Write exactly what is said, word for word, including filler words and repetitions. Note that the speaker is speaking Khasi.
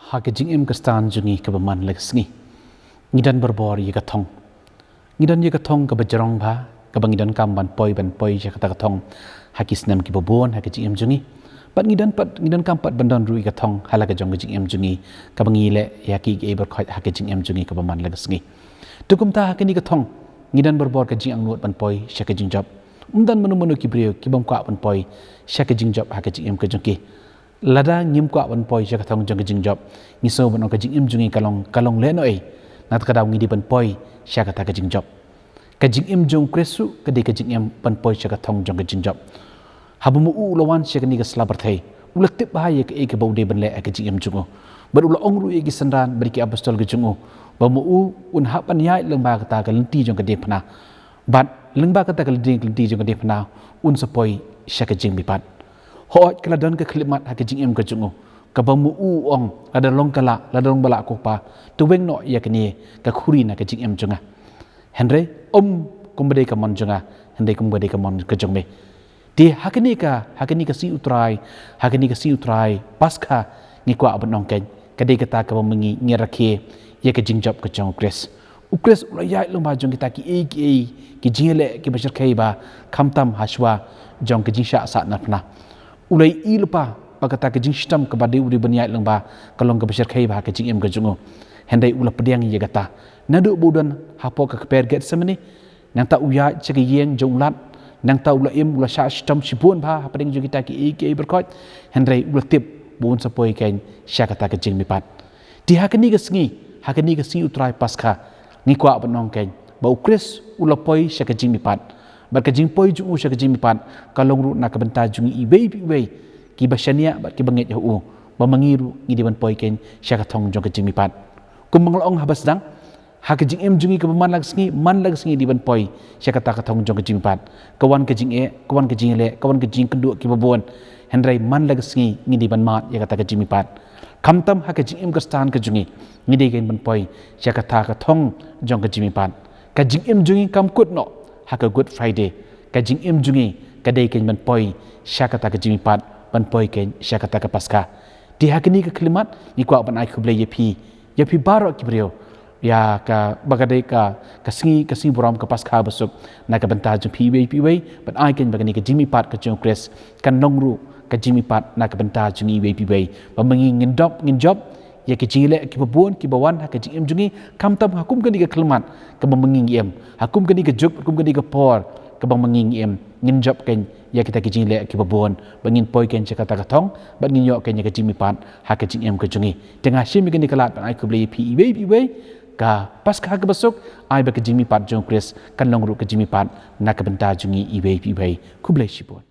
Ha ka jingim Khristan jong ngi kaba man la ka sngi, ngi don barabor ïa ka thong. Ngi don ïa ka thong kaba jrong bha, kaba ngi donkam ban poi, ban poi sha kata ka thong ha ki snem kiba bun ha ka jingim jong ngi. Bad ngi don pat, ngi donkam pat ban don ruh ïa ka thong ha la ka jong ka jingim jong ngi, kaba ngi leh ïa kiei kiei baroh ha ka jingim jong ngi kaba man la ka sngi. To kumta ha kane ka thong, ngi don barabor ka jingangnud ban poi sha ka jingjop. Ym don mano mano ki briew ki bym kwah ban poi sha ka jingjop ha ka jingim ka jong ki. Lada ngim kwah ban poi sha ka thong jong ka jingjop, ngi sngew ban ong ka jingim jong ngi ka long, ka long lehnohei. Na kata ka daw ngi dei ban poi sha kata ka jingjop. Ka jingim jong u Khrist ruh ka dei ka jingim ban poi sha ka thong jong ka jingjop. Haba ma u u la wan sha kane ka sla pyrthei, u la tip bha ïa kaei kaba u dei ban leh ha ka jingim jong u. Bad u la ong ruh ïa ki synran bad ki apostol ka jong u ba ma u un hap ban ïaid lyngba kata ka lynti jong ka diengphna. Bad lyngba kata ka lynti, lynti jong ka diengphna, un sa poi sha ka jingmihpat. Hooid, ka la don ka khyllipmat ha ka jingim ka jong u, kaba ma u u ong, lada long ka lah, lada long ba lah ko Kpa, to weng noh ïa kane ka khuri na ka jingim jong nga. Hynrei ym kumba dei ka mon jong nga, hynrei kumba dei ka mon ka jong me. Te ha kane ka, ha kane ka sngi U Trai, ha kane ka sngi U Trai Paskha, ngi kwah ban ong kein, ka dei kata kaba ma ngi ngi rakhe ïa ka jingjop ka jong u Khrist. U Khrist u la ïaid lyngba jong kita kiei kiei ki jingïaleh kiba shyrkhei bha, khamtam hashwa jong ka jingshah sahnarphna. U la ïohi lypa ba kata ka jingshitom kaba dei u dei ban ïaid lyngba ka long kaba shyrkhei bha ha ka jingim ka jong u. Hynrei u la pdiang ïa kata. Naduh ba u don hapoh ka kper Gethsemane, nangta u ïaid sha ka ïing jong u Lat, nangta u la im, u la shah shitom shibun bha hapdeng jong kita kiei kiei baroh. Hynrei u la tip ba un sa poi kein sha kata ka jingmihpat. Te ha kane ka sngi, ha kane ka sngi U Trai Paskha, ngi kwah ban ong kein ba u Khrist u la poi sha ka jingmihpat. Bad ka jingpoi jong u sha ka jingmihpat ka long ruh na ka bynta jong ngi iwei pa iwei kiba shaniah bad kiba ngeit ha u, ba ma ngi ruh ngi dei ban poi kein sha ka thong jong ka jingmihpat. Kumba nga la ong haba sdang, ha ka jingim jong ngi kaba man la ka sngi, man la ka sngi dei ban poi sha kata ka thong jong ka jingmihpat. Ka wan ka jingeh, ka wan ka jingïaleh, ka wan ka jingkynduh kiba bun, hynrei man la ka sngi ngi dei ban mad ïa kata ka jingmihpat. Khamtam ha ka jingim Khristan ka jong ngi, ngi dei kein ban poi sha kata ka thong jong ka jingmihpat. Ka jingim jong ngi kam kut noh ha ka Good Friday. Ka jingim jong ngi ka dei kein ban poi sha kata ka jingmihpat, ban poi kein sha kata ka Paskha. Te ha kane ka khyllipmat ngi kwah ban ai khublei ïa phi, ïa phi baroh ki briew, ïa kaba ka dei ka, ka sngi, ka sngi burom ka Paskha basuk na ka bynta jong phi iwei pa iwei, ban ai kein ba kane ka jingmihpat ka jong u Khrist kan long ruh ka jingmihpat na ka bynta jong ngi iwei pa iwei, ba ma ngi ngin dop, ngin jop ïa ki jingïaleh kiba bun kiba wan ha ka jingim jong ngi, khamtam ha kum kane ka khyllipmat kaba ma ngi ngi im, ha kum kane ka juk, ha kum kane ka por kaba ma ngi ngi im, ngin jop kein ïa kita ki jingïaleh kiba bun, ba ngin poi kein sha kata ka thong, ba ngin ïoh kein ïa ka jingmihpat ha ka jingim ka jong ngi. Te nga shim ïa kane ka lad ban ai khublei ïa phi iwei pa iwei, ka Paskha kaba suk, ai ba ka jingmihpat jong u Khrist kan long ruh ka jingmihpat na ka bynta jong ngi iwei pa iwei. Khublei shibun.